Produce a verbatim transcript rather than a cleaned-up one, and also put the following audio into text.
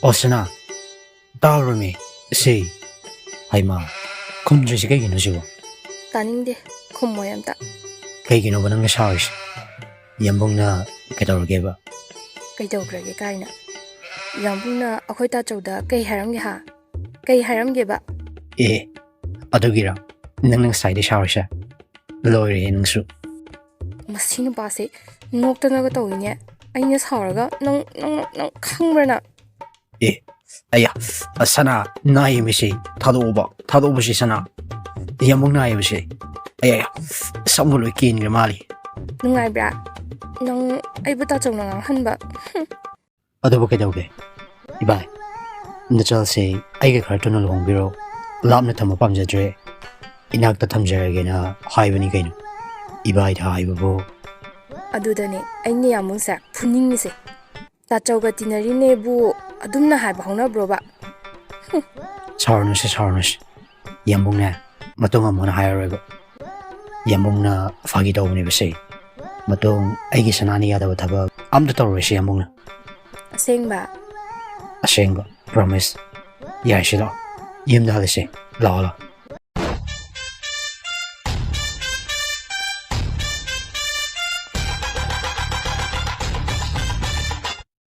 ꯑꯣ ꯁꯅꯥ, ꯇꯥꯕ꯭ꯔꯃꯤ? ꯁꯤ, ꯍꯩꯃꯥ, ꯈꯨꯝꯗ꯭ꯔꯤꯁꯤ ꯀꯩꯒꯤꯅꯣ ꯁꯤꯕꯣ? ꯇꯥꯅꯤꯡꯗꯦ, ꯈꯨꯝꯃꯣꯏ ꯑꯝꯇ꯫ ꯀꯩꯒꯤꯅꯣꯕ ꯅꯪꯅ ꯁꯥꯎꯔꯤꯁꯦ? ꯌꯥꯝꯕꯨꯡꯅ ꯀꯩꯗꯧꯔꯒꯦꯕ? ꯀꯩꯗꯧꯈ꯭ꯔꯒꯦ ꯀꯥꯏꯅ꯫ ꯌꯥꯝꯕꯨꯡꯅ ꯑꯩꯈꯣꯏ ꯇꯥꯆꯧꯗ ꯀꯩ ꯍꯥꯏꯔꯝꯒꯦ ꯍꯥ? ꯀꯩ ꯍꯥꯏꯔꯝꯒꯦꯕ? ꯑꯦ, ꯑꯗꯨꯒꯤꯔ ꯅꯪꯅ ꯉꯁꯥꯏꯗꯩ ꯁꯥꯎꯔꯤꯁꯦ? ꯂꯣꯏꯔꯦꯍꯦ ꯅꯪꯁꯨ꯫ ꯃꯁꯤ ꯅꯨꯄꯥꯁꯦ ꯅꯣꯛꯇꯅꯒ ꯇꯧꯏꯅꯦ꯫ ꯑꯩꯅ ꯁꯥꯎꯔꯒ ꯅꯪ, ꯅꯪ, ꯅꯪ ꯈꯪꯕ꯭ꯔꯅ? ꯑꯦ, ꯑꯌꯥ, ꯁꯅꯥ, ꯅꯥꯏꯌꯦꯃꯤꯁꯤ, ꯊꯥꯗꯣꯛꯑꯣꯕ, ꯊꯥꯗꯣꯛꯑꯣꯕꯁꯤ ꯁꯅꯥ꯫ ꯌꯥꯝꯕꯨꯡ ꯅꯥꯏꯌꯦꯕꯁꯤ꯫ ꯑꯌꯥ, ꯁꯝꯒ ꯂꯣꯏ ꯀꯦꯟꯈ꯭ꯔ ꯃꯥꯜꯂꯤ꯫ ꯅꯨꯡꯉꯥꯏꯕ꯭ꯔꯥ? ꯅꯪ ꯑꯩꯕꯨ ꯇꯥꯆꯧꯅ ꯉꯥꯡꯍꯟꯕ? ꯍꯨꯝ꯫ ꯑꯗꯨꯕꯨ ꯀꯩꯗꯧꯒꯦ? ꯏꯕꯥꯏ, ꯅꯆꯜꯁꯦ ꯑꯩꯒ ꯈꯔ ꯊꯨꯅ ꯂꯨꯍꯣꯡꯕꯤꯔꯣ꯫ ꯂꯥꯞꯅ ꯊꯝꯕ ꯄꯥꯝꯖꯗ꯭ꯔꯦ꯫ ꯏꯅꯥꯛꯇ ꯊꯝꯖꯔꯒꯦꯅ ꯍꯥꯏꯕꯅꯤ ꯀꯩꯅꯣ꯫ ꯏꯕꯥꯏꯗ ꯍꯥꯏꯕꯕꯨ꯫ ꯑꯗꯨꯗꯅꯦ ꯑꯩꯅ ꯌꯥꯝꯕꯨꯡꯁꯦ ꯐꯨꯅꯤꯡꯉꯤꯁꯦ꯫ ꯇꯥꯆꯧꯒ ꯇꯤꯟꯅꯔꯤꯅꯦꯕꯨ ꯑꯗꯨꯝꯅ ꯍꯥꯏꯕ ꯍꯧꯅꯕ꯭ꯔꯣꯕ? ꯁꯥꯎꯔꯅꯨꯁꯦ, ꯁꯥꯎꯔꯅꯨꯁꯦ꯫ ꯌꯥꯝꯕꯨꯡꯅꯦ, ꯃꯇꯨꯡ ꯑꯃꯨꯛ ꯍꯟꯅ ꯍꯥꯏꯔꯔꯣꯏꯕ꯫ ꯌꯥꯝꯕꯨꯡꯅ ꯐꯥꯒꯤ ꯇꯧꯕꯅꯦꯕꯁꯦ꯫ ꯃꯇꯨꯡ ꯑꯩꯒꯤ ꯁꯅꯥꯅ ꯌꯥꯗꯕ ꯊꯕꯛ ꯑꯝꯇ ꯇꯧꯔꯔꯣꯏꯁꯦ ꯌꯥꯝꯕꯨꯡꯅ꯫ ꯑꯁꯦꯡꯕ? ꯑꯁꯦꯡꯕ, promise꯫ ꯌꯥꯏꯁꯤ ꯂꯥꯛꯑꯣ, ꯌꯨꯝꯗ ꯍꯜꯂꯁꯦ꯫ ꯂꯥꯛꯑꯣ, ꯂꯥꯛꯑꯣ꯫